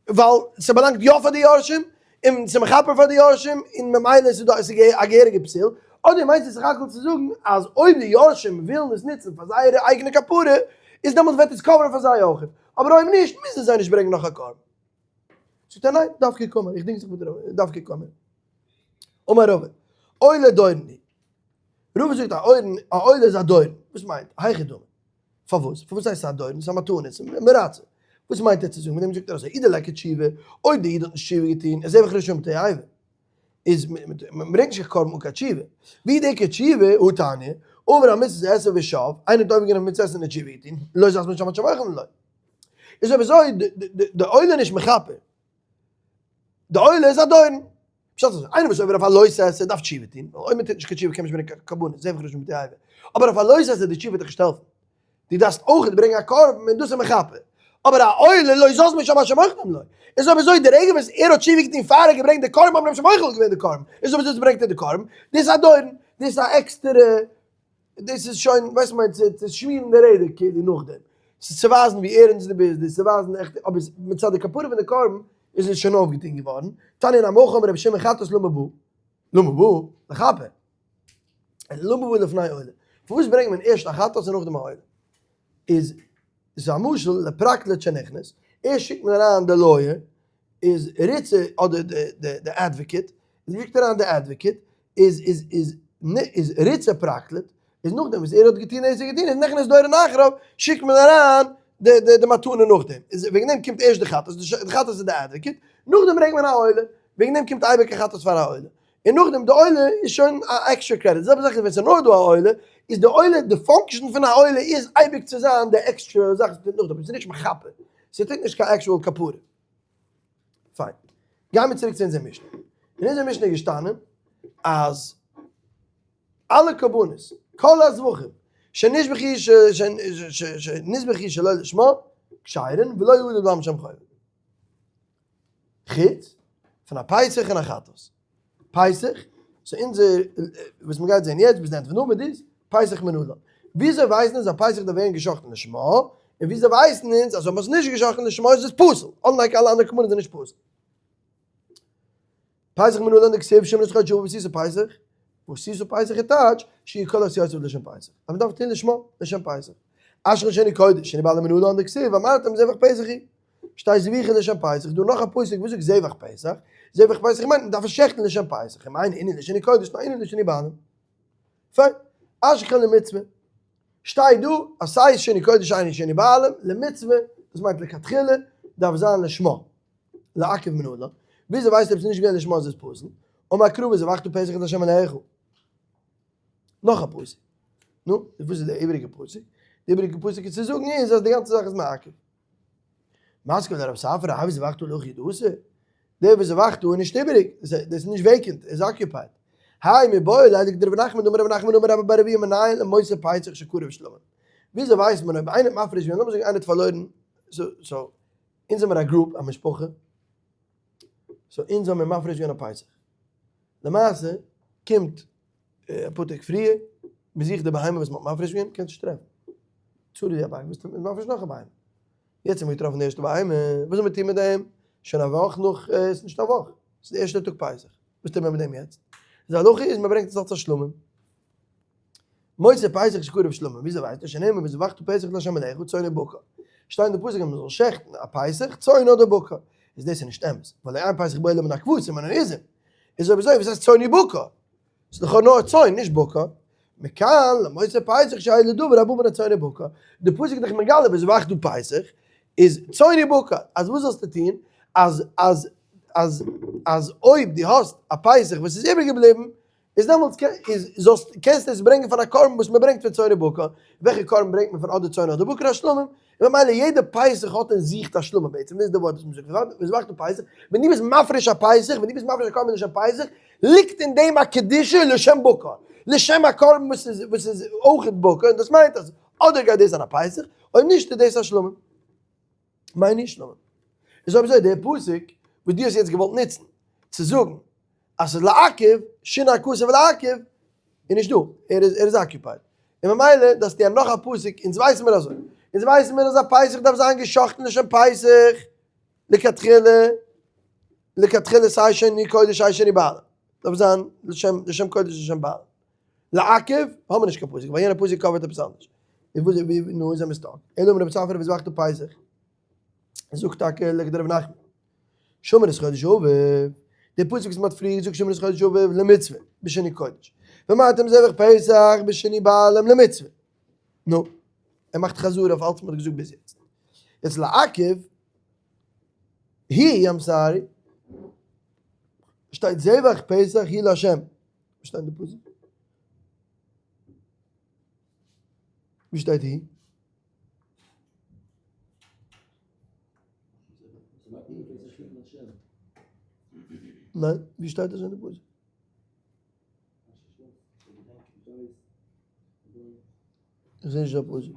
ווייל ס'באלאנגט יא פאר די יורשים, און ס'מכפר פאר די יורשים, און ממילא איז דא א געהעריגע פסול, אדער מיינסטו סך הכל צו זאגן אז אויב די יורשים ווילן עס נוצן פאר זייערע אייגענע כפרה, איז דעמאלטס וועט עס cover ן פאר זיי אויך, אבער אויב נישט מוזן זיי נישט ברענגען נאך א קרבן. זאגט ער ניין, דווקא קאמר, איך דינג זיך מיט רבא, דווקא קאמר. אמר רבא, עולה דורון היא. רבא זאגט א עולה איז א דורון, וואס מיינט? היכי דמי. פארוואס? פארוואס הייסט עס א דורון? ס'איז א מתנה, ס'איז מרצה. וואס מיינט ער צו זאגן? מיט דעם זאגט ער אזוי, אי דליכא תשובה, אויב די איד האט נישט תשובה געטון, איז זבח רשעים תועבה. איז מ'ברענגט נישט קיין קרבן אן קיין תשובה. ואי דאיכא תשובה, הא תניא, עבר על מצות עשה ושב, איינער האט עובר געווען אויף מצות עשה און נישט תשובה געטון, לא זז משם עד שמוחלין לו. איז אויב אזוי, די עולה נישט מכפר. די עולה איז א דורון. פשט איז, איינער וואס עובר אויף א לא תעשה דארף תשובה טון, ווייל אויב מען טוט נישט קיין תשובה קען מען נישט ברענגען קיין קרבנות, זבח רשעים תועבה. אבער אויף א לא תעשה די תשובה וועט דיך נישט העלפן. דו דארפסט אויך ברענגען א קרבן און דאס איז מכפר. אבער א עולה לא זז משם עד שמוחלין לו. איז אויב אזוי די רגע וואס ער האט תשובה געטון פאר ער האט געברענגט די קרבן האט מען אים שוין מוחל געווען די קרבן. איז אויב אזוי ברענגט ער די קרבן. דאס איז א דורון. דאס איז א עקסטערע דאס איז שוין ווייסט מיין צו צו שמירן די רעדער כאילו נאכדעם. ס'איז צו ווייזן ווי ערענסט דו ביסט, דאס צו ווייזן עכט אבער מצד די כפרה פון די קרבן איז עס שוין אויפגעטון געווארן. תניא נמי הכי אמר רבי שמעון חטאת למה בא? למה בא? לכפר. למה בא לפני עולה? פארוואס ברענגט מען ערשט א חטאת און נאכדעם א עולה? איז איז א משל לפרקליט שנכנס, ערשט שיקט מען אריין די lawyer, איז ריצה אדער די די advocate, איז מ'שיקט אריין די advocate, איז איז איז איז ריצה פרקליט, איז נאכדעם וואס ער האט געטון דאס און געטון איז נכנס דורון אחריו, שיקט מען אריין די די די מתנה נאכדעם, איז וועגן דעם קומט ערשט די חטאת, די חטאת איז די advocate, נאכדעם ברענגט מען א עולה, וועגן דעם קומט אייביג א חטאת פאר א עולה. און נאכדעם די עולה איז שוין א extra credit, די זעלבע זאך איז ווען ס'איז נאר דא א עולה, איז די עולה, די function פון א עולה איז אייביג צו זיין די עקסטרע זאך וואס מ'טוט נאכדעם, אבער ס'איז נישט מכפר, ס'טוט נישט קיין actual כפרה. פיין. גיימיר צוריק צו אונזער משנה. אין אונזער משנה איז געשטאנען אז אלע קרבנות, כל הזבחים, שנזבחו שנזבחו שלא לשמה, כשרין ולא עלו להם שם חובה. חוץ פון א פסח און א חטאת. פסח, so אונזער, וואס מ'גייט זען יעצט ביז די end פון עמוד איז, פסח מנלן. וויאזוי ווייסן אונז אז פסח דארף ווערן געשאכטן לשמה, און וויאזוי ווייסן אונז אז אויב מ'האט עס נישט געשאכטן לשמה איז עס פסול, unlike אלע אנדערע קרבנות זענען נישט פסול. פסח מנלן דכתיב שמור את חודש האביב ועשית פסח, ועשית פסח איז טייטש שיהי' כל עשיותיו לשם פסח, אז מ'דארף טון לשמה, לשם פסח. אשכול שני קודש, שני בעלים מנלן דכתיב ואמרתם זבח פסח הוא. שתהא זביחה לשם פסח, דא נאך א פסוק וואס זאגט זבח פסח, זבח פסח מיינט מען דארף עס שעכטן לשם פסח, אם אין איננו לשני קודש נאר איננו לשני בעלים. פיין. אשכול למצוה. שטייט דא אז סיי שני קודש אינו שני בעלים, למצוה, דאס מיינט לכתחילה, דארף זיין לשמה. לעכב מנלן. וויאזוי ווייסטו אויב ס'איז נישט געווען לשמה איז עס פסול? אמר קרא וזבחת פסח את ה' אלהיך. נאך א פסוק. נו, וואס איז די איבעריגע פסוק? די איבעריגע פסוק איז צו זאגן איז אז די גאנצע זאך איז מעכב. מתקיף לה רב ספרא, האי וזבחת להכי הוא דאתא, דער וזבחת איז נישט איבעריג, דאס איז נישט vacant, ער איז occupied. האי מיבעי ליה לכדרב נחמן דאמר רב נחמן אמר רבה בר אבוה מנין למותר פסח שקרב שלמים. וויאזוי ווייסט מען אויב איינער האט מפריש געווען, לאמיר זאגן איינער האט פארלוירן, so אונז זעמיר א group, א משפחה, so אונז האמיר מפריש געווען א פסח. למעשה קומט אפאר טעג פריער, מען זוכט די בהמה וואס מען האט מפריש געווען, קענסט נישט טרעפן. צרה ווי א בארג, ביסטו מפריש נאך א בהמה. יעצט האט מען געטראפן די ערשטע בהמה, וואס זאל מען טון מיט דעם? שוין א וואך נאך, עס איז נישט א וואך, עס איז די ערשטע טאג פסח, וואס טוט מען מיט דעם יעצט? די הלכה איז מען ברענגט עס אלס א שלמים. מותר פסח שקרב שלמים, וויאזוי ווייסט ער? שנאמר וזבחת פסח לה' אלהיך צאן ובקר. שטייט אין די פסוק אז מען זאל שעכטן א פסח, צאן אדער בקר. איז דאס איז נישט אמת, ווייל אין פסח בא אלא מן הכבשים מן העזים. איז אויב אזוי וואס הייסט צאן ובקר? ס'איז דאך נאר צאן נישט בקר. מכאן למותר פסח שיהא לדבר הבא מן הצאן ובקר. די פסוק איז דאך מגלה וזבחת פסח איז צאן ובקר. אז וואס זאלסטו טון אז אז אז אז אויב דו האסט א פסח וואס איז איבערגעבליבן איז דעמאלטס איז זאלסט קענסטו עס ברענגען פאר א קרבן וואס מען ברענגט פון צאן ובקר, וועלכע קרבן ברענגט מען פון אדער צאן אדער בקר? א שלמים, און ממילא יעדע פסח האט אין זיך א שלמים בעצם, דאס איז די ווארט וואס מען זאגט, וואס מאכט די פסח? ווען דו ביסט מפריש א פסח, ווען דו ביסט מפריש א קרבן לשם פסח, ליגט אין דעם א קדושה לשם בקר, לשם א קרבן וואס איז וואס איז אויכעט בקר, און דאס מיינט אז אדער גייט דאס זיין א פסח, אויב נישט איז דאס א שלמים. מיין נישט שלמים. איז אויב אזוי דער פסוק וואס דו האסט יעצט געוואלט נוצן צו זאגן אז ס'איז לעכב, שינה הכתוב לעכב, איז נישט דא, ער איז ער איז occupied. און ממילא דארפסטו א נאך א פסוק, אונז ווייסן מיר אזוי, אונז ווייסן מיר אז א פסח דארף זיין געשאכטן לשם פסח, לכתחילה, לכתחילה סיי שני קודש סיי שני בעלים, דארף זיין לשם לשם קודש לשם בעלים. לעכב, האמיר נישט קיין פסוק, ווייל יענער פסוק cover ט עפעס אנדערש. איז וואס ווי נו איז ער מסתפק. אלא אמר רבי ספרא וזבחת פסח. זאגט טאקע לכדרב נחמן. שמור את חודש האביב, די פסוק וואס מען האט פריער געזאגט שמור את חודש האביב למצוה, בשינוי קודש. ואמרתם זבח פסח בשינוי בעלים למצוה. נו. ער מאכט חזרה אויף אלץ וואס מ'האט געזאגט ביז יעצט. יעצט לעכב, היא, I'm sorry, שטייט זבח פסח היא לה'. וואס שטייט אין די פסוק? ווי שטייט היא? ניין, ווי שטייט דאס אין די פסוק? איך זעה נישט די פסוק.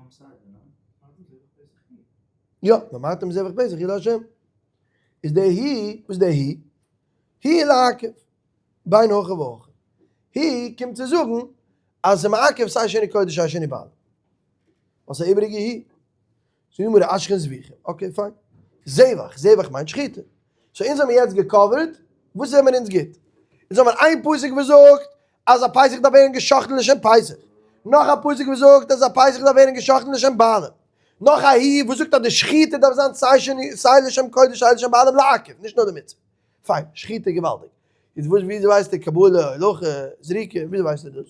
יא, ואמרתם זבח פסח היא לה'. איז דער היא, וואס איז דער היא? היא לעכב. בין הכא והכא. היא קומט צו זאגן אז ס'איז מעכב סיי שינוי קודש סיי שינוי בעלים. ווייל ס'איז א איבעריגע היא. זאגט די גמרא אשכח זביחה. okay fine. זבח, זבח מיינט שחיטה. so אונז האמיר יעצט געקאווערט, וואס זעמיר אונז גוט? אונז האמיר איין פסוק וואס זאגט אז א פסח דארף ווערן גע'שחט'ן לשם פסח. נאך א פסוק וואס זאגט אז א פסח דארף ווערן גע'שחט'ן לשם בעלים. נאך א היא וואס זאגט אז די שחיטה דארף זיין סיי שני סיי לשם קודש סיי לשם בעלים לעכב, נישט נאר די מצוה. פיין, שחיטה געוואלדיג. יעצט וואס וויאזוי ווייסטו קבלה, הלכה, זריקה, וויאזוי ווייסטו דאס?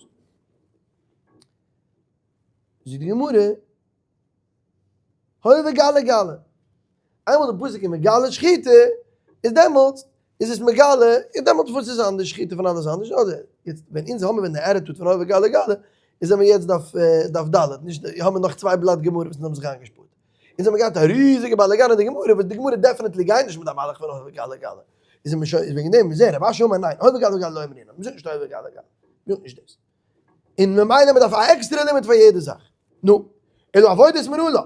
זאגט די גמרא, הואיל וגלי גלי. איינמאל די פסוק איז מגלה שחיטה, איז דעמאלטס איז עס מגלה, און דעמאלטס וואס איז אנדערש שחיטה פון אלעס אנדערש? אדער יעצט ווען אונז האבן ווען די attitude פון הואיל וגלי גלי, איז זעמיר יעצט דף דף ד', נישט האבן מיר נאך צוויי בלאט גמרא וואס אונז האבן זיך איינגעשפארט. אונז האבן געהאט א ריזיגע באלאגאן אין די גמרא, וואס די גמרא definitely גייט נישט מיט א מהלך פון הואיל וגלי גלי. איז מיר שוין, איז וועגן דעם זעהן רב אשי אמר ניין, הואיל וגלי גלי לא אמרינן, מ'זאגט נישט הואיל וגלי גלי, מ'זאגט נישט דאס. און ממילא מ'דארף א עקסטערע לימוד פאר יעדע זאך. נו, אלא עבודות מנא לן,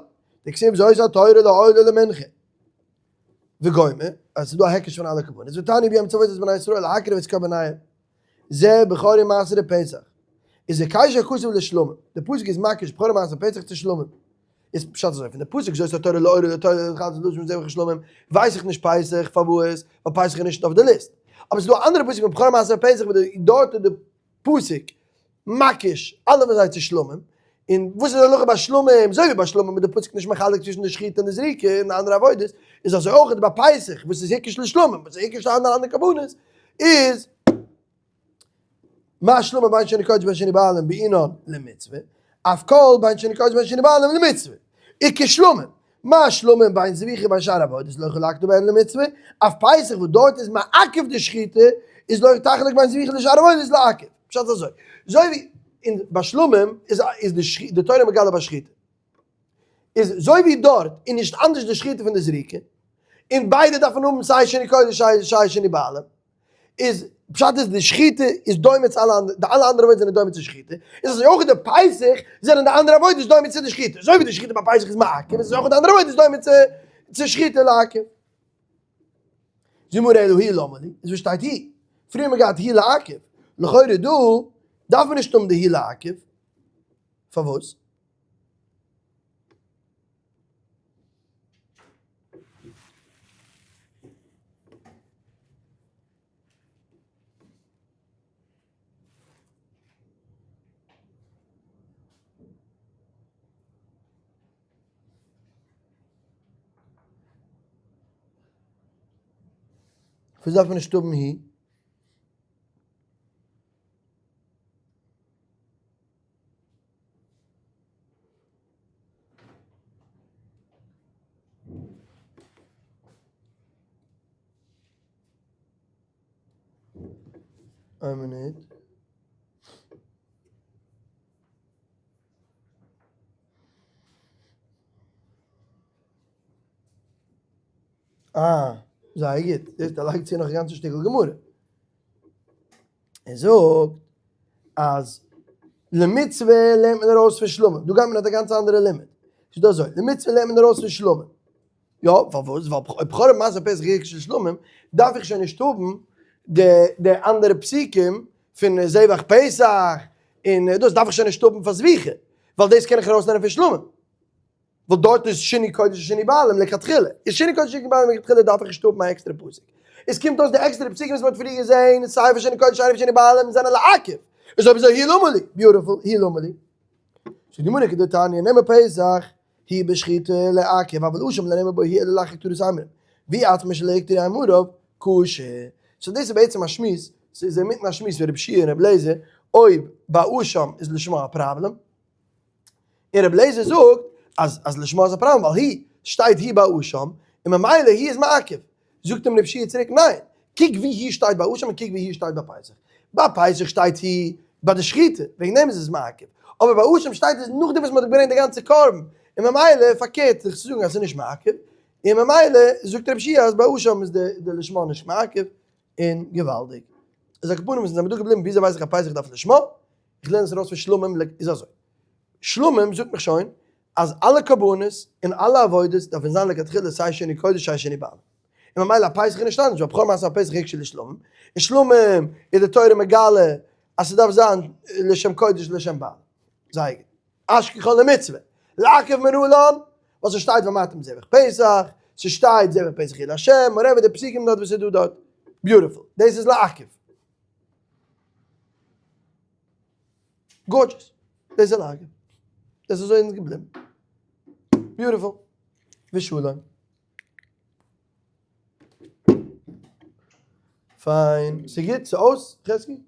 דכתיב זאת התורה לעולה ולמנחה. וגומר, אז ס'איז דא א היקש פון אלע קרבנות, ותניא ביום צוות את בני ישראל להקריב את קרבניהם, זה בכור ומעשר ופסח. איז הקיש הכתוב לשלמים, די פסוק איז מקיש בכור ומעשר ופסח צו שלמים. איז פשט אזוי, פון די פסוק זאת התורה לעולה לתורה לחטאת ולאשם זבח ושלמים, ווייס איך נישט פסח פארוואס, ווייל פסח איז נישט אויף די ליסט. אבער ס'איז דא א אנדערע פסוק פון בכור ומעשר ופסח וואס דארט איז די פסוק מקיש אלע פון זיי צו שלמים, און וואס איז די הלכה ביי שלמים, אזוי ווי ביי שלמים איז די פסוק נישט מחלק צווישן די שחיטה און די זריקה און די אנדערע עבודות, איז אזוי אויך ביי פסח וואס איז הקיש לשלמים וואס איז הקיש לאנדערע אנדערע קרבנות, איז מה שלמים בין שינוי קודש בין שינוי בעלים בעינן למצוה, אף כל בין שינוי קודש בין שינוי בעלים למצוה, וכשלמים, מה שלמים בין זביחה בין שאר עבודות לא חלקת בהן למצוה, אף פסח וואס דארט איז מעכב די שחיטה איז לא תחלק בין זביחה לשאר עבודות לעכב. פשט אזוי, אזוי ווי אין ביי שלמים איז איז די שחיטה די תורה מגלה ביי שחיטה, איז אזוי ווי דארט איז נישט אנדערש די שחיטה פון די זריקה, און ביידע דארפן האבן סיי שינוי קודש סיי שינוי בעלים, איז פשט איז די שחיטה איז דומה צו אלע אנדערע, די אלע אנדערע עבודות זענען דומה צו שחיטה, איז אזוי אויך די פסח זענען די אנדערע עבודות דומה צו די שחיטה, אזוי ווי די שחיטה ביי פסח איז מעכב איז אזוי אויך די אנדערע עבודות דומה צו צו שחיטה לעכב. זאגט גמרא אלא היא למה לי, איז וואס שטייט היא? פריער האט מען געהאט היא לעכב, לכאורה דא דארף מען נישט האבן די היא לעכב, פארוואס? פארוואס דארף מען נישט האבן היא? איין מינוט. אה, זייער גוט. זעסט ער לייגט צו נאך א גאנצע שטיקל גמרא. ער זאגט אז למצוה לערנט מען ארויס פון שלמים, דא גייט מען אויף א גאנץ אנדערע לימוד, ס'איז דא אזוי, למצוה לערנט מען ארויס פון שלמים, יא פארוואס? ווייל אויב בכור ומעשר פסח הוקש לשלמים דארף איך שוין נישט האבן די די אנדערע פסוקים פון זבח פסח און דאס דארף איך שוין נישט האבן פאר זביחה, ווייל דאס קען איך ארויסלערנען פון שלמים. ווייל דארט איז שינוי קודש ושינוי בעלים לכתחילה, איז שינוי קודש ושינוי בעלים לכתחילה דארף איך נישט האבן א עקסטערע פסוק, עס קומט אויס די עקסטערע פסוקים וואס מען האט פריער געזעהן סיי פאר שינוי קודש סיי פאר שינוי בעלים זענען לעכב, איז אויב אזוי היא למה לי, beautiful, היא למה לי. זאגט די גמרא כדתניא נאמר פסח היא בשחיטה לעכב אבל אשם לא נאמר בו היא אלא לאחר הקטרת אימורין, והוא עצמו משלא הקטירו אימוריו כשר. so דאס איז בעצם א שמועס, ס'איז אינמיטן א שמועס פון רבי יהושע און רבי אליעזר אויב ביי אשם איז לשמה א פראבלעם, און רבי אליעזר זאגט. אז אז לשמה איז א פראבלעם ווייל היא שטייט היא באשם און ממילא היא איז מעכב. זאגט אים רב שיע צוריק ניין, קוק ווי היא שטייט ביי אשם און קוק ווי היא שטייט ביי פסח. ביי פסח שטייט היא ביי די שחיטה, וועגן דעם איז עס מעכב. אבער ביי אשם שטייט עס נאכדעם וואס מען האט געברענגט די גאנצע קרבן, און ממילא פארקערט זיך צו זאגן אז עס איז נישט מעכב, און ממילא זאגט רב שיע אז ביי אשם איז די לשמה נישט מעכב, און געוואלדיג. איז על כל פנים זענען מיר דא געבליבן וויאזוי ווייס איך אז פסח דארף לשמה? איך לערן עס ארויס פון שלמים איז אזוי. שלמים זאגט מיך שוין אז אלע קרבנות און אלע עבודות דארפן זיין לכתחילה סיי שני קודש סיי שני בעלים. און ממילא א פסח איז נישט אנדערש ווייל בכור מעשה הפסח הוקשו לשלמים, און שלמים איז די תורה מגלה אז ס'דארף זיין לשם קודש לשם בעלים. זייער גוט. אשכחן למצוה. לעכב מנלן, ווייל ס'שטייט ואמרתם זבח פסח, ס'שטייט זבח פסח יהיה לה', whatever די פסוקים דארט וואס איז דא דארט. beautiful. דאס איז לעכב. gorgeous. דאס איז לעכב. דאס איז אזוי אונז געבליבן. beautiful. ושלום. פיין. ס'גוט? ס'אויס? חזקי?